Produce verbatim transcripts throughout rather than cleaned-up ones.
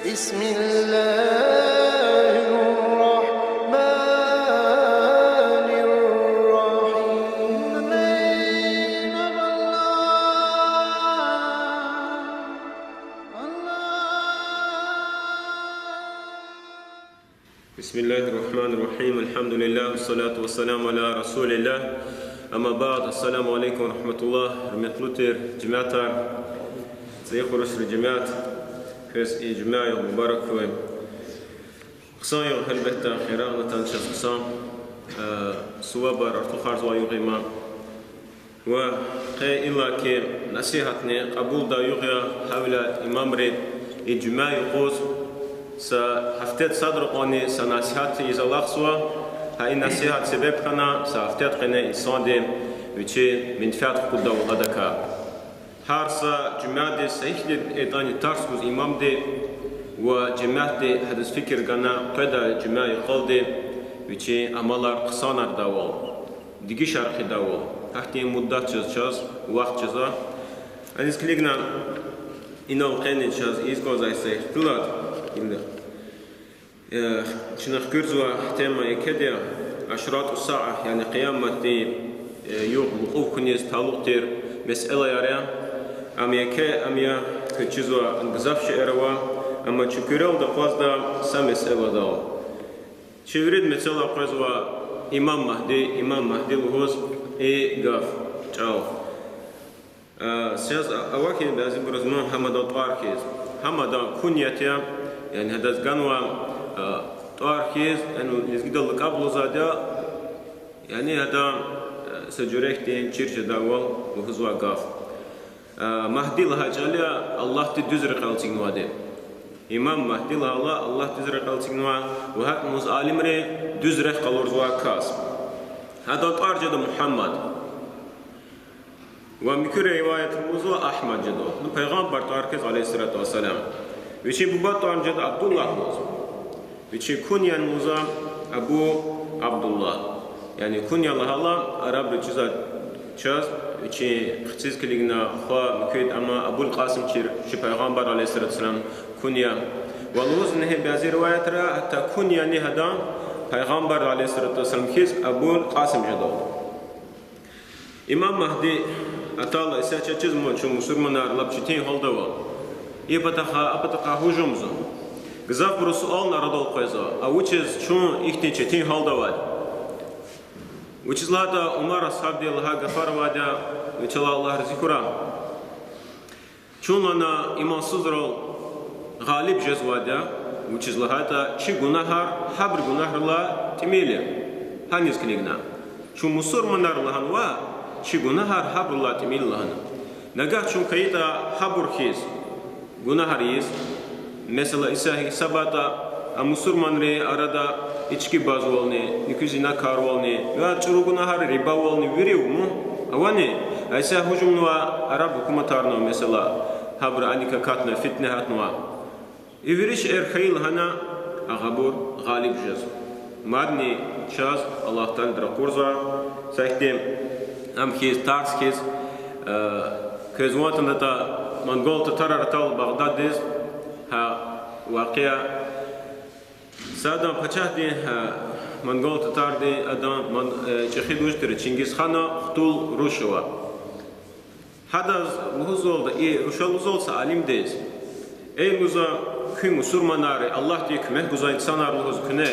بسم الله الرحمن الرحيم. بسم الله الرحمن الرحيم. الحمد لله والصلاة والسلام على رسول الله. أما بعد. السلام عليكم ورحمة الله. Гьуьрметлу тир жемятар, цӀийи Хуруш жемят, квез и жуьмя югъ мубарак хьуй. Хъсан югъ, гьелбетда, хийирар атана чаз хъсан, э, сувабар артухарзавай югъ я им. Ва къе иллаки насигьатни кьабулдай югъ я, гьавиляй имамри и жуьмя юкъуз са гьафтеда садра кьванни са насигьат ийиз алахъзава, гьа и насигьат себеб хьана са гьафтеда къене инсанди вичи менфят хкуддайвал адакай. Гьар са жуьмядиз са ихьтин ятӀани тарс гуз имамди ва жемятди гьадаз фикир гана, къведай жуьмя йикъалди вичин амалар хъсанардайвал, дегишар хъийидайвал. Гьахьтин муддат жез чаз, вахт жезва. Аниз килигна, инал къени чаз ийиз кӀанзавай са ихтилат, э, чна хквезва тема екеди я, أشراط الساعة, яни Къияматдин, э, югъ мукьув хьуниз талукь тир месэлаяр я. Ам еке, ам я, квез чизва, гзаф шейэр ава, амма чун куьрелди акъвазда са месэладал. Чи вирида мецел къвезва имам Магьди, имам Магьди лугьуз и гаф, чӀал. Э, саз авахьин бязибуруз ман гьам адан тӀвар хьиз. Гьам адан куньят я, яни гьадаз ганва, э, тӀвар хьиз, яни лезгидал лакӀаб лугьузвайди я, яни гьадан, э, са жуьредин чир жедайвал лугьузвай гаф. Э, Магьди лагьай чӀал я Аллагьди дуьз рекьел эцигнавайди. Имам Магьди лагьайла Аллагьди дуьз рекьел эцигнавай, ва гьакӀ лугьуз алимри дуьз рехъ къалурзавай кас. Гьадан тӀвар жеда Мугьаммад. Ва муькуь риваятра лугьузва Агьмад жеда. Ну, пайгъамбар тӀвар хьиз, عليه الصلاة والسلام. Вичин бубадин тӀварни жеда Абдуллагь лугьуз. Вичин куньяни лугьузва Абу Абдуллагь. Яни кунья лагьайла арабри чизвай чаз, вичин хциз килигна хва муькуьда ама Абул Къасим чир, чи пайгъамбар, عليه الصلاة والسلام, кунья. Ва лугьузва ингье бязи риваятра, гьатта куньяни гьадан пайгъамбар, عليه الصلاة والسلام, хьиз Абул Къасим жеда. Имам Магьди атайла, исятда чаз чизва чун мусурманар лап четин гьалда ава. И патахъай, а патахъай гьужумзава. Гзафбуру суални арадал къвезва: а вучиз чун ихьтин четин гьалда авайди? Вучиз лагьайтӀа Умар асгьабди лагьай гафар авайди я, вичелай Аллагь рази хьурай: чун, лана, имансузрал гъалиб жезвайди я, вучиз лагьайтӀа чи гунагьар гьабурун гунагьрилай тӀимил я. Гьаниз килигна, чун мусурманар лагьанва, чи гунагьар гьабурулай тӀимил я лагьана. Нагагь чун хьайитӀа гьабур хьиз гунагьар ийиз, месела, исятда гьисабайтӀа, а мусурманрин арада ичкибазвални, муькуь зинакарвални, ва чӀуру гунагьар, рибавални вири авун авани, а исятда гьужумнава араб гьукуматарни, месела, гьабуру аник акатна, фитне гьатнава. И вири шейэр хьайила гьана, а гьабур гъалиб жез. Мадни чаз Аллагь Таалади ракъурзава, са ихьтин, ам хьиз, тарс хьиз, э, квез ван тунатӀа, монгол татарар атайла Багъдаддиз, гьа вакъиа. Садан пачагьдин, гьа, монгол татардин, адан мон-, э, чӀехиди вуж тир, Чингизхана хтул руш ава. Гьадаз лугьузвалда, и рушаз лугьузвалда са алимдиз: эй, лугьузва, куьн мусурманар я, Аллагьди куьмек гузвай инсанар я, лугьуз, куьне,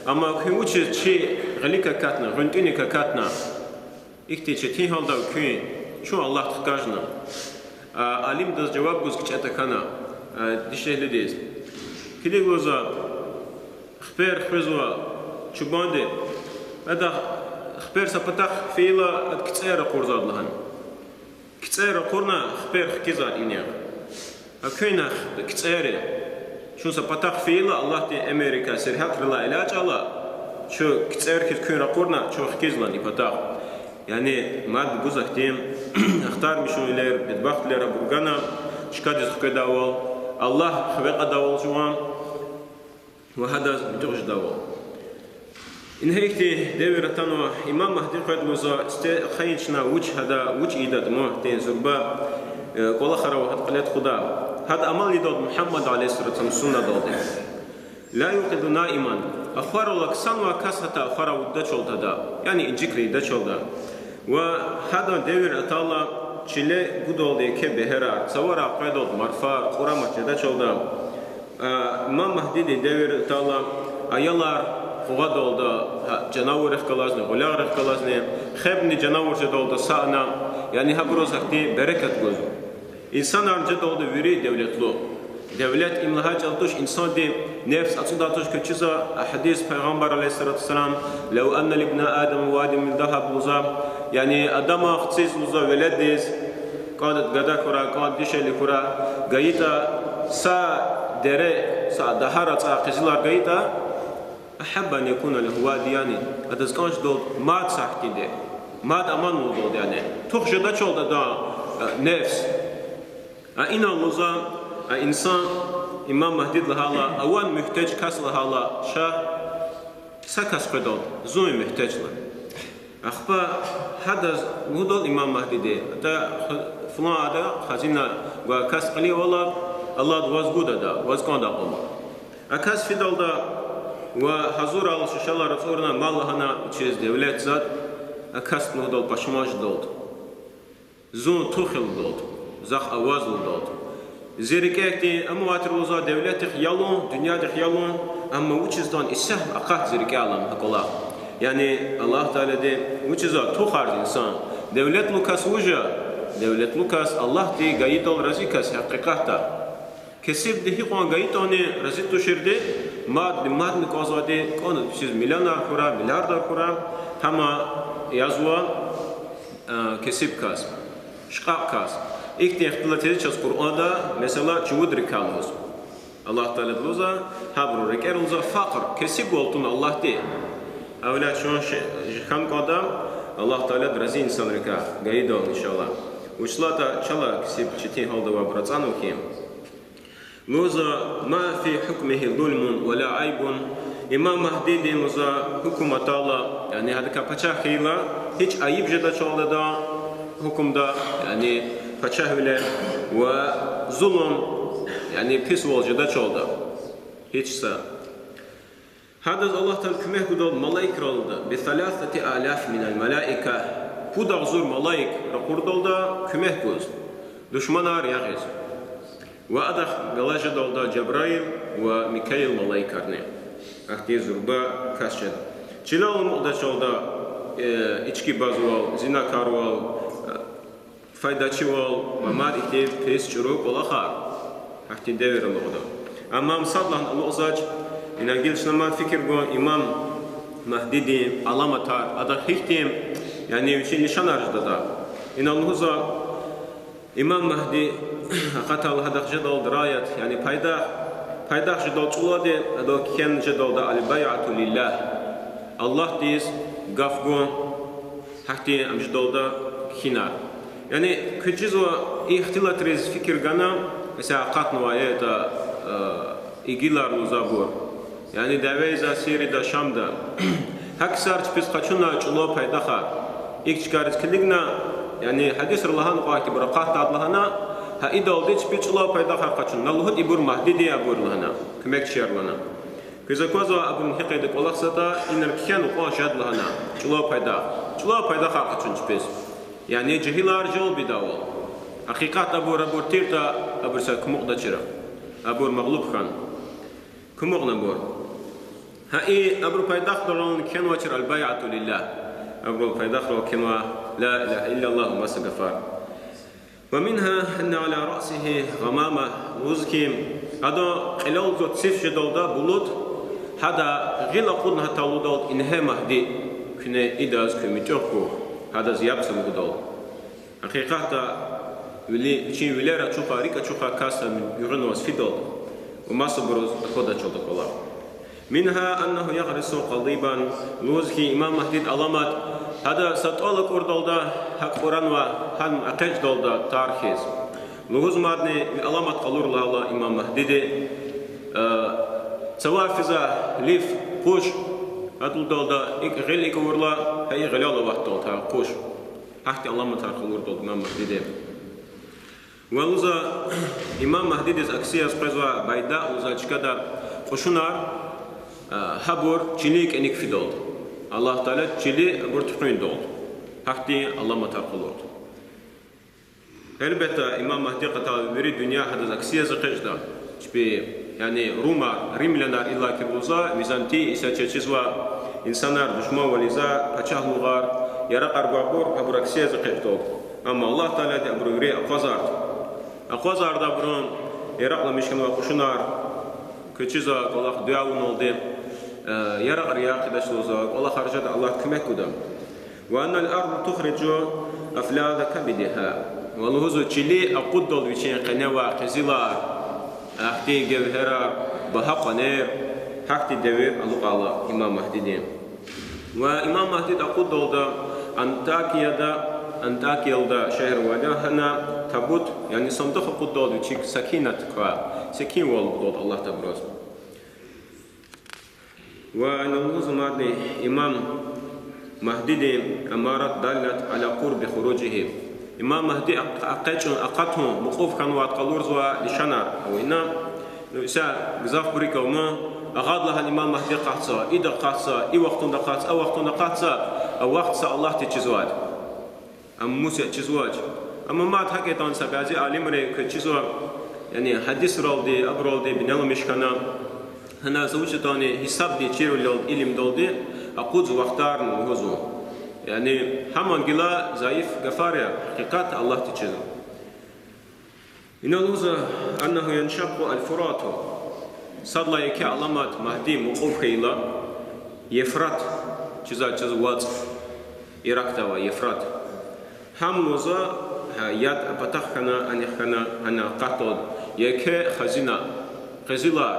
амма куьн вучиз чи гъилик акатна, гъуьнтӀуьник акатна, ихьтин четин гьалда ава куьн, чун Аллагьдихъ хкажна? А алимдиз жаваб гуз кичӀе тахьана, а, дишегьлидиз. Килиг, лугьузва, хипер хуьзва чубанди, ада хипер са патахъ фейила, ада кицӀер ракъурзавайди я лагьана. КицӀер ракъурна, хипер хкизвайди я ина. А куьн, ах, кицӀер я. Чун са патахъ фейила, Аллагьдин эмиррикай, сергьятрилай элячӀайла, чун кицӀер хьиз куьн ракъурна, чун хкизва лагьана и патахъ. Яни мад гуз ахьтин ахтармишунвилер, бедбахтвилер абур гана, чкадиз хкведайвал, Аллагь хиве кьадайвал жуван, ва гьадаз муьтӀуьгъ жедайвал. Ингье ихьтин девир атанва, имам Магьди къведа, лугьузва, сифте ахъайин чна вуч гьада, вуч ийида, ма, ихьтин зурба, э, кӀвалахар ава гьада кьиле тухуда. Гьада амал ийидалда Мугьаммад عليه الصلاة والسلام суннадалди. لا يوقظ نائما. Ахварал ксанвай кас гьатта ахварай вуддачалда ада, яни инжикри ийидачалда. Ва гьадан девир атайла, чиле гудалда еке бегьерар, цавара къведалда марфар, кьурамат жедачалда. А, Имам Магьдидин девир атайла, аялар къугъвадалда, гьа, жанавуррихъ галазни, гъуьлягърихъ галазни, хебни жанавур жедалда са ана, яни гьабуруз гьахьтин берекат гузва. Инсанар жедалда вири девлетлу. Девлет им лагьай чӀал туш, инсандин нефс ацӀудай туш, квез чизва, а, гьадис Пайгъамбар عليه الصلاة والسلام: لو أن لابن آدم واد من ذهب, лугьузва, яни адаман хциз, лугьузва, веледдиз, кӀанда гада хьурай, кӀанда дишегьли хьурай, гайитӀа са дере, са дагьар ацӀай къизилар гайитӀа, أحب أن يكون له واديان, адаз кӀан жедалда мад са гьахьтинди, мад аман лугьудалди, яни тух жедачалда адан, э, нефс. А инал, лугьузва, а инсан, Имам Магьдиди лагьайла, авай муьгьтеж кас лагьайла, ша са кас къведалда, зун муьгьтеж лагьана. Ахпа гьадаз лугьудалда Имам Магьдиди: атӀа фулан ада хазина гвай кас кьиле авайла, Аллагьди ваз гуда ада, ваз кӀанда акьван. А кас фидалда ва гьазурал шешелар ацӀурна, мал лагьана, вичиз девлет затӀ, а кас лугьудалда пашман жедалда: зун тух я лугьудалда, захъ аваз лугьудалда. Зи рикӀе хьтин амай тир, лугьузва, девлетдихъ ялун, дуьньядихъ ялун, амма вучиз ятӀани исятда акъат зи рикӀе алам гьа кӀвалах. Яни Аллагь Таалади вучиз ятӀа тухарзава инсан? Девлетлу кас вуж я? Девлетлу кас Аллагьди гайидалди рази кас я гьакъикъатда. Кесибди гьикьван гайитӀани рази туширди, мадни, мадни кӀанзавайди, кӀанда вичиз миллионар хьурай, миллиардар хьурай, гьам язва, а, кесиб кас, шкьакь кас. Ихьтин ихтилат ийиз чаз Къуръанда, месела, чувудрикай лугьуз. Аллагь Таалади лугьузва, гьабурун рикӀера, лугьузва, факъир, кесибвал туна Аллагьди. Гьавиляй чун ше-, хьана кӀанда Аллагь Таалади рази инсанрикай гайидалди, иншаллагь. Вучиз лагьайтӀа чалай кесиб четин гьалда авайбур ацӀанва хьи. Лугьузва: ما في حكمه ظلم ولا عيب. Имам Магьдидин, лугьузва, гьукуматдал, яни гьадакай пачагь хьайила, гьич айиб жедачалда адан гьукумда, яни пачагьвиле, ва зулум, яни писвал жедачалда. Гьич са. Гьадаз Аллагь Таалади куьмек гудалда малаикралди, بثلاثة آلاف من الملائكة, пуд агъзур малаик ракъурдалда куьмек гуз, душманар ягъиз. Ва адахъ галаз жедалда Жабраил ва Микаил малаикарни. Ахьтин зурба кас жеда. Чилел амукьдачалда, э, ички базвал, зинакарвал, э, файдачивал ва мад ихьтин пис чӀуру кӀвалахар. Ахьтин девирда алукьда. Амма садлагьана алукьзавач, инал гила чна мад фикир гун Имам Магьдидин аламатар, адахъ гьихьтин, яни вичин лишанар жедатӀа. Инал лугьузва, Имам Магьди акъатайла гьадахъ жедалда раят, яни пайдах, пайдах жедалда чӀулавди, адал кхьена жедалда البيعة لله. Аллагьдиз гаф гун, гьахьтин ам жедалда кхьинар. Яни квез чизва, ихтилатриз фикир гана, месела, акъатнавай ятӀа, э, игилар лугьузвайбур, яни дявейза Сирияда, Шамда. Гьа ксар чпиз къачуна чӀулав пайдахар. ИкӀ чкайриз килигна, яни гьадисра лагьана кьван, ибур акъатдайди лагьана, гьа идалди чпиз чӀулав пайдахар къачуна. На лугьуда ибур Магьдиди я абур лагьана, куьмекчияр лагьана. Квез аквазва абурун гьи къайдада кӀвалахзаватӀа, инал кхьена кьван жеда лагьана, чӀулав пайдах. ЧӀулав пайдахар къачуна чпиз. Яни жегьилар жалбдайвал. Гьакъикъатда абур, абур тиртӀа, абуруз кумукьдачир. Абур магълуб хьана. Кумукьна абур. Гьа и абурун пайдахдални кхьенвачир البيعة لله. Абурун пайдахрал кхьенва لا إله إلا الله ва маса гафар. ومنها أن على رأسه عمامة, лугьуз хьи, адан кьилел циф жедалда булут, гьада гъил акъудна гьатта лугьудалда: ингье Магьди, куьне идаз куьн муьтӀуьгъ хьухь, гьадаз яб це лугьудалда. Гьакъикъатда вили, вичин вилер ачухай, рикӀ ачухай кас гуьгъуьнаваз фидалда ва масабуруз аквадачалда кӀвалах. منها أنه يغرس قضيبا, лугьуз хьи, Имам Магьдидин аламат, гьада са тӀвал акӀурдалда, гьакӀ кьуранва, гьам экъечӀдалда тар хьиз. Лугьуз мадни ви аламат къалур лагьайла Имам Магьдиди, э, цавай физа лиф, къуш, гьадалдалда икӀ гъил икӀ авурла, гьа и гъилел аватдалда гьа къуш. Гьахьтин аламатар къалурдалда Имам Магьдиди. Ва лугьузва, имам Магьдидиз акси яз къвезвай байда лугьузва чкада кьушунар, а, гьабур чилин кӀаник фидалди. Аллагь Таала чили абур туьхуьндалди. Гьахьтин аламатар къалурда. Гьелбетда, имам Магьди къатал вири дуьнья гьадаз акси яз экъечӀда. Чпи, яни румар, римлянар иллаки лугьузва, византий, исятда чаз чизва, инсанар душманвал ийизва, пачагьлугъар, яракьар гвайбур, абур акси яз экъечӀдалди. Амма Аллагь Таалади абурун вири акъвазарда. Акъвазарда абурун яракьламиш хьанвай кьушунар, квез чизва кӀвалах дуьа авуналди, э, яракьар яхъ ийидач лугьузва, кӀвалахар жеда, Аллагьди куьмек гуда. وأن الأرض تخرج أفلاذ كبدها. Ва лугьузва чили акъуддалди вичин къене авай къизилар, гьахьтин гевгьерар, багьа къванер, гьахьтин девир алукьайла имам Магьдиди. Ва имам Магьдиди акъуддалди Антакияда, Антакиялда шегьервалда гьана табут, яни сандух акъуддалди вичик сакинат квай, секинвал гудалди Аллагьди абуруз. Ва ина лугьузва мадни имам Магьдидин амарат دلت على قرب خروجه. Имам Магьди акъ-, акъечӀун, акъатун мукьув хьанвайди къалурзавай лишанар ава ина. Ну, исятда гзафбур икӀ авуна, агъад лагьана имам Магьди акъатзава, ида акъатзава, и вахтунда акъатзава, а вахтунда акъатзава, а вахт са Аллагьдиз чизвайди. Ам мус я чизвач. Амма мад гьакӀ ятӀани са бязи алимри квез чизва, яни гьадисралди, абуралди бинеламиш хьана, гьана са вуч ятӀани гьисабдин чирвилелди, илимдалди акъудзавай вахтарни лугьузва. Яни гьам гила зайиф гафар я, гьакъикъат Аллагьдиз чизва. Ина лугьузва أنه ينشق الفرات. Садлагьай еке аламат Магьди мукьув хьайила, Евфрат, чизвай, чизвай вацӀ, Иракда авай Евфрат. Гьам лугьузва, гьа, яд а патахъ хьана, анихъ хьана, гьана акъатдалди еке хазина, къизилар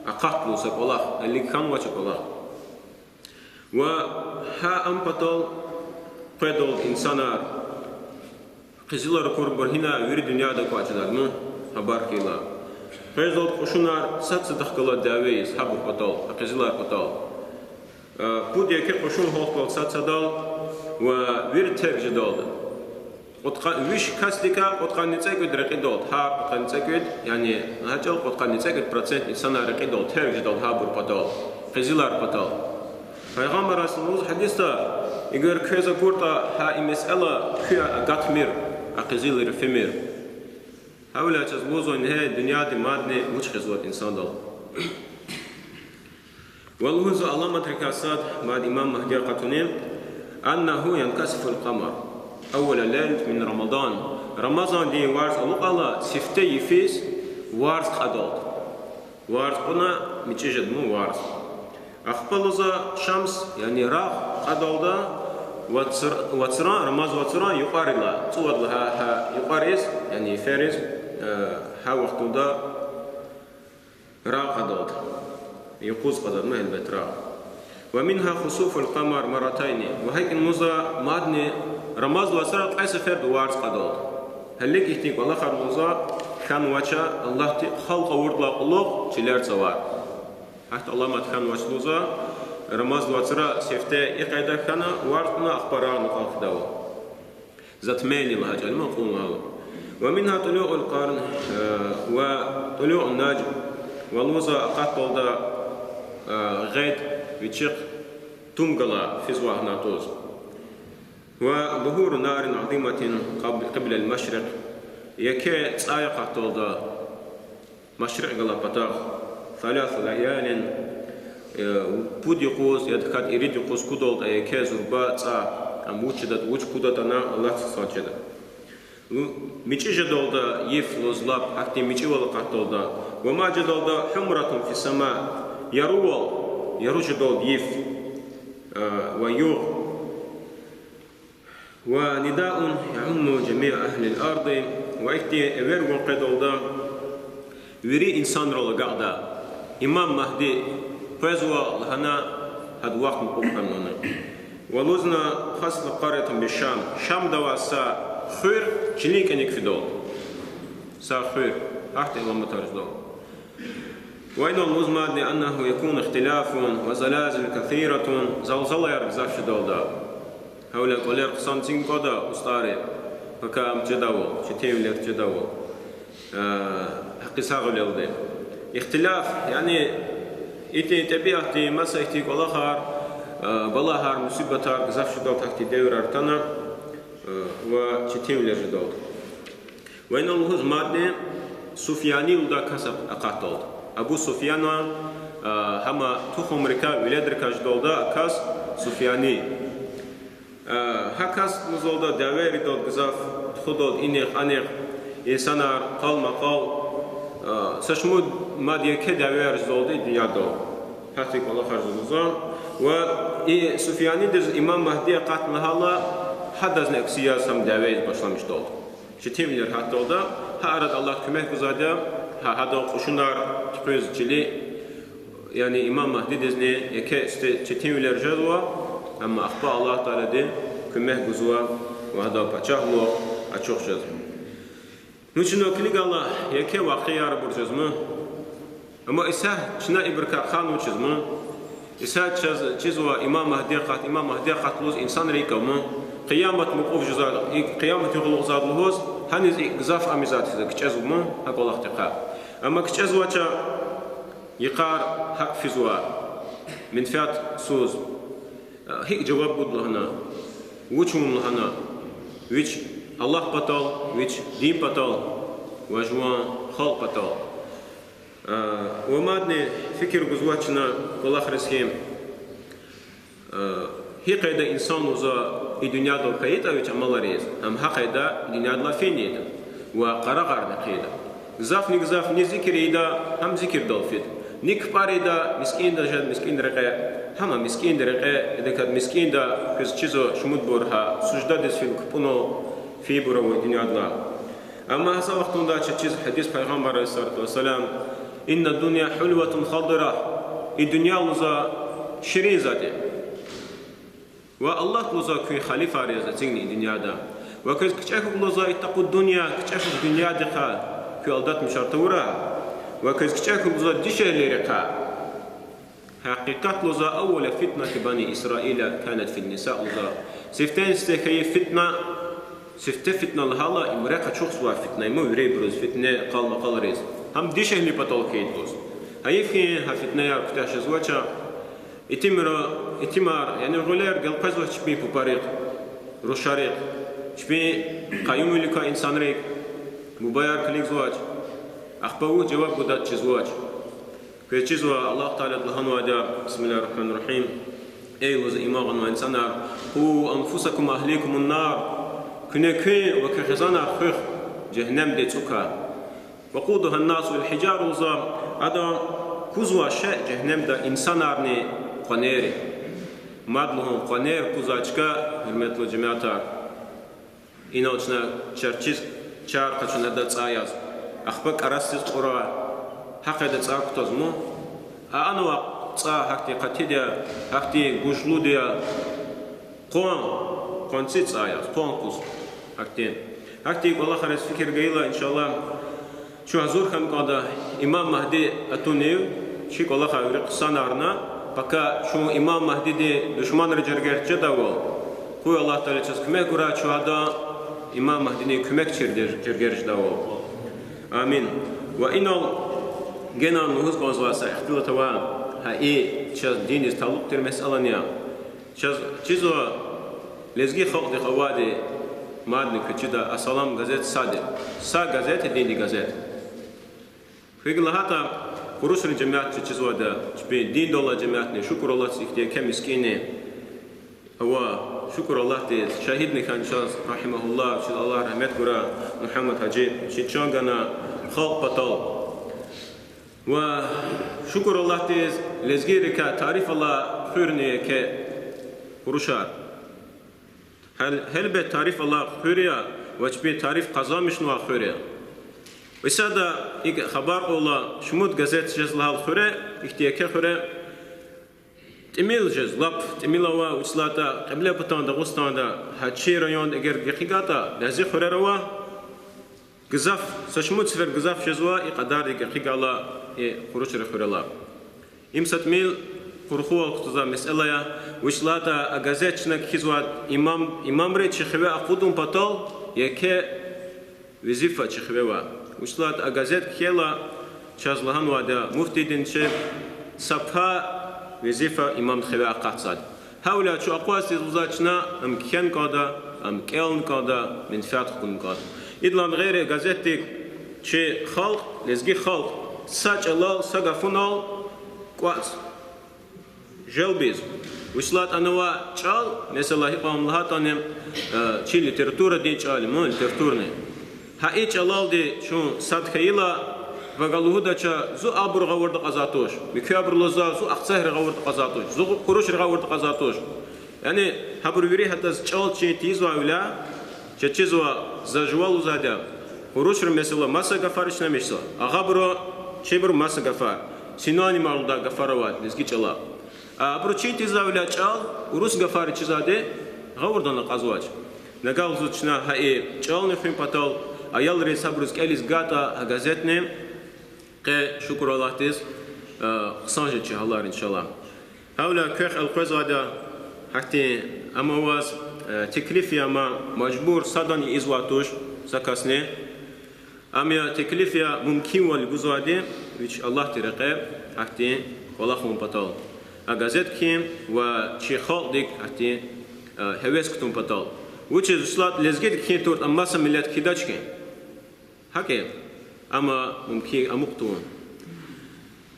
акъатда лугьузва кӀвалах, гьелелиг хьанвач а кӀвалах. Ва гьа ам патал къведалди инсанар, къизилар акурбур гьина вири дуьньяда кӀватӀ жеда, ну, хабар хьайила. Къвездалди кьушунар сад-садахъ галаз дяве ийиз, гьабур патал, а къизилар патал. Э, пуд еке кьушун гьалтдалди сад-садал ва вири терг жедалди. Кьудкъа-, виш касдикай кьудкъанни цӀекӀуьд рекьидалди, гьар кьудкъанни цӀекӀуьд, яни гьа чӀал кьудкъанни цӀекӀуьд процент инсанар рекьидалди терг жедалди гьабур патал, къизилар патал. Пайгъамбар صلى الله عليه وسلم гьадисда, эгер квез акуртӀа гьа и месэла, куьн агатмир, а къизилар фимир. Гьавиляй чаз лугьузва ингье дуьньядин мадни вуч гъизватӀа инсандал. Ва лугьузва аламатрикай сад мад имам Магьди акъатунин, أنه ينكسف القمر أول ليلة من رمضان. Рамазандин варз алукьайла сифте йифиз варз кьадалди. Варз кьуна мичӀи жеда ман варз. Ахпа лугьузва шамс, яни рагъ кьадалда, вацр-, вацран, Рамаз вацран юкьварилай, цӀувад лагьай гьа юкьвариз, яни йифериз, э, гьа вахтунда рагъ кьадалда. Юкъуз кьадалда, гьелбет, рагъ. ومنها خسوف القمر مرتين. Ва гьакӀни лугьузва мадни Рамаз вацра кьве сеферда варз кьадалда. Гьелелиг ихьтин кӀвалахар лугьузва хьанвач, Аллагьди халкь авурдалай кьулухъ чилер цавар. Гьахьтин аламат хьанвач лугьузва, Рамаз вацра сифте и къайда хьана, варз кьуна, ахпа рагъни кьван хъийидайвал. Затмение лагьай чӀал я ман кьун лагьайвал. ومنها طلوع القرن, э, وطلوع النجم. Ва лугьузва акъатдалда, э, гъед вичихъ тум галай физвай гьана тӀуз. وظهور نار عظيمة قبل، قبل المشرق. Еке цӀай акъатдалда машрикь галай патахъ, ثلاث ليال, э, пуд юкъуз, я тахьайтӀа ирид юкъуз кудалда еке зурба цӀай, ам вуч жеда, вуч кудатӀа, Аллагьдиз хъсан жеда. Лу-, мичӀи жедалда йиф лугьуз лап, гьахьтин мичӀивал акъатдалда. Ва мад жедалда حمرة في السماء, ярувал, яру жедалда йиф, э, ва югъ. ونداء يعم جميع أهل الأرض, ва ихьтин эвер гун къведалда вири инсанрал агакьда: имам Магьди къвезва лагьана, гьада вахт мукьув хьанвани. Ва лугьузва خصف قرية بالشام, Шамда авай са хуьр чилин кӀаник фидалда. Са хуьр, гьахьтин аламатар жедалда. Ва инал лугьуз мадни أنه يكون اختلاف وزلازل كثيرة, залзалаяр гзаф жедалда. Гьавиляй кӀвалер хъсан цин кӀанда, устӀарри. Пака ам жедайвал, четинвилер жедайвал. Э, гьакъисагъвилелди. Ихтилаф, яни, ихьтин тӀебиатдин маса ихьтин кӀвалахар, э, балагьар, мусибатар гзаф жедалди гьахьтин девирар атана, э, ва четинвилер жедалди. Ва инал лугьуз мадни Суфьяни лугьудай кас акъатдалди. Абу Суфьяна, э, гьама тухумрикай, веледрикай жедалда а кас Суфьяни. Э, гьа кас лугьузвалда дявеяр ийидалди гзаф, тухудалди инихъ-анихъ инсанар, къалмакъал, э, са шумуд мад еке дявеяр жезвалда и дуьньядал. Гьахьтин кӀвалахар жезва. Ва и Суфьянидиз имам Магьди акъатна лагьайла, гьадазни акси яз гьам дявеяр ийиз башламишдалда. Четинвилер гьатдалда, гьа арада Аллагьди куьмек гузвайди я, гьа, гьадан кьушунар туькьуьз чили, яни имам Магьдидизни еке сифте четинвилер жезва, амма ахпа Аллагь Таалади куьмек гузва ва гьадан пачагьлугъ ачух жезва. Ну, чна килигайла, еке вакъиайбур жезма. Амма исятда чна ибурукай ханва чизма. Исятда чаз чизва имам Магьди акъат, имам Магьди акъат лугьуз инсанри икӀ авуна. Къиямат мукьув жезва, и къиямат югъ алукьзавайди лугьуз, гьаниз икӀ гзаф ам ийизвайди хьиз кичӀезва ман гьа кӀвалахдикай. Амма кичӀезвач, йикъар гьакӀ физва, менфятсуз. ГьикӀ жаваб гуда лагьана, вуч авун лагьана, вич Аллагь патал, вич дин патал ва жуван халкь патал. Ва мадни фикир гузвач чна кӀвалахриз хьи, гьикӀ къайда инсан лугьузва и дуьньядал хьайитӀа вич амалар ийиз, ам гьа къайда дуьньядилай фейида ва къарагъарни хъийида. Гзафни-гзаф ни зикир ийида, гьам зикирдал фида. Ни кпӀар ийида, мискӀинда жеда, мискӀин рекье, гьам а мискӀин рекье, идакай мискӀинда квез чизва шумудбур гьа суждадиз фин кпӀунал фейибур ава дуьньядилай. Амма гьа са вахтунда чаз чиз гьадис Пайгъамбар عليه الصلاة والسلام: إن الدنيا حلوة خضرة, и дуьнья лугьузва ширин затӀ я. Ва Аллагьди лугьузва куьн халифайриз эцигна и дуьньяда. Ва квез кичӀе хьухь лугьузва, اتقوا الدنيا, кичӀе хьухь дуьньядихъай, куьн алдатмишар тавурай. Ва квез кичӀе хьухь лугьузва дишегьлийрикай. Гьакъикъат лугьузва, أول فتنة بني إسرائيل كانت في النساء лугьузва. Сифтени-сифте хьайи фитна, сифте фитна лагьайла, им рехъ ачухзавай фитна, им вирибуруз фитне, къалмакъалриз. Гьам дишегьли патал хьайид лугьуз. Гьайиф хьи, гьа фитнаяр куьтягь жезвач. Итимра, итимар, яни гъуьлер гелкъвезвач чпин папарихъ, рушарихъ, чпин къаюмвиликай инсанрик, бубаяр килигзавач, ахпа вуч жаваб гудатӀа чизвач. Квез чизва, Аллагь Таалади лагьанвайди я, بسم الله الرحمن الرحيم, эй лугьуз иман гъанвай инсанар, قوا أنفسكم وأهليكم نارا, куьне куьн ва куь хизанар хуьх жегьеннемдин цӀукай. وقودها الناس والحجارة лугьузва, адан кузвай шей жегьеннемда инсанарни къванер я. Мад лугьун къванер кузвай чка, гьуьрметлу жемятар. Инал чна чарчиз чар къачуна ада цӀай яз, ахпа кӀарасдиз кьурай, гьа къайда цӀай кутазма. А анвай цӀай гьахьтин къатиди я, гьахьтин гужлуди я, къван, къванциз цӀай яз, къван куз. Гьахьтин, гьахьтин кӀвалахриз фикир гайила, إن شاء الله, чун гьазур хьана кӀанда имам Магьди атунив, чи кӀвалахар вири хъсанарна, пака чун имам Магьдидин душманрин жергеда жедайвал. Къуй Аллагь Таалади чаз куьмек гурай, чун гьадан, имам Магьдидин куьмекчийрин жер-, жергеда жедайвал. Амин. Ва инал генани лугьуз кӀанзавай са ихтилат ава, гьа и чаз диндиз талукь тир месэлани я. Чаз чизва лезги халкьдихъ авайди, мадни квез чида, Асалам газет сад я. Са газет я, динди газет. Квевай лагьайтӀа, Къурушрин жемят чаз чизвайди я, чпин диндал алай жемятни, шукур Аллагьдиз, ихьтин еке мискӀинни ава, шукур Аллагьдиз, шагьидни хьана чаз, رحمه الله, чаз Аллагь рагьмет гурай, Мугьаммад-гьажи, чи чан гана халкь патал. Ва шукур Аллагьдиз, лезгийрикай тариф алай хуьрни я еке Къурушар. Гьел-, гьелбет, тариф алай хуьр я ва чпин тариф къазанмишнавай хуьр я. Исятда икӀ хабар кьурла, шумуд газет жез лагьай хуьре, ихьтин еке хуьре тӀимил жез, лап тӀимил ава, вучиз лагьайтӀа Кьиблепатан Дагъустанда, гьа чи районда эгер гекъигайтӀа, бязи хуьрер ава, гзаф, са шумуд сефер гзаф жезва и кьадарди гекъигайла и Къурушрин хуьрелай. Им са тӀимил къурхувал кутазвай месэла я, вучиз лагьайтӀа а газет чна кхьизвай имам, имамри чи хиве акъудун патал, Еке везифа чи хиве ава. Вучиз лагьайтӀа а газет кхьейла, чаз лагьанвайди я муфтидин чи, са пай везифа имамдин хиве акъатзавайди. Гьавиляй чун акъваз тийиз лугьузвай чна ам кхьена кӀанда, ам кӀелна кӀанда, менфят хкун кӀанда. Идалай гъейри газетдик чи халкь, лезги халкь са чӀалал, са гафунал кӀватӀ желбиз. Вучиз лагьайтӀа ана авай чӀал, месела, гьикьван лагьайтӀани, э, чи литературадин чӀал я ман, литературный. Гьа и чӀалалди чун сад хьайила, вага лугьудача, зун абуру гъавурда акьазвай туш, муькуь абуру лугьузва, зун ахцегьрин гъавурда акьазвай туш, зун къурушрин гъавурда акьазвай туш. Яни гьабур вири гьатаз чӀал чин тийизвайвиляй, чаз чизва, за жува лугьузвайди я, къурушра, месела, маса гафар ичнамишзава, а гъабуру чибур маса гафар, синоним лугьудай гафар авайди лезги чӀалал. А абуру чин тийизвайвиляй чӀал, урус гафар ичизвайди гъавурда акьазвач. Нагагь лугьузва чна гьа и чӀални хуьн патал, аялриз, гьабуруз кӀелиз гайитӀа а газетни, къе, шукур Аллагьдиз, э, хъсан жеда чи гьалар, иншаллагь. Гьавиляй квехъ элкъвезвайди я, гьахьтин, ам аваз, э, теклиф я, амма мажбур садан ийизвай туш са касни. Ам я теклиф я мумкинвал гузвайди, вич Аллагьдин рекье гьахьтин кӀвалах авун патал, а газет кхьин ва чи халкьдик гьахьтин, э, гьевес кутун патал. Вучиз, вучиз лагьайтӀа лезгиди кхьин туртӀа, ам маса миллет кхьидач хьи. ГьакӀ я, амма мумкин амукь тавун.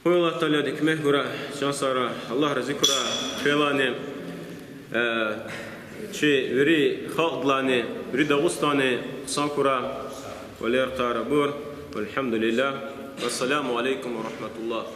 Къуй Аллагь Таалади куьмек гурай, чан сагърай, Аллагь рази хьурай квелайни, э, чи вири халкьдилайни, вири Дагъустандилайни хъсан хьурай. Валер тар абур. Валь-гьамдулиллагь. Вассаламу алейкум ва рагьматуллагь.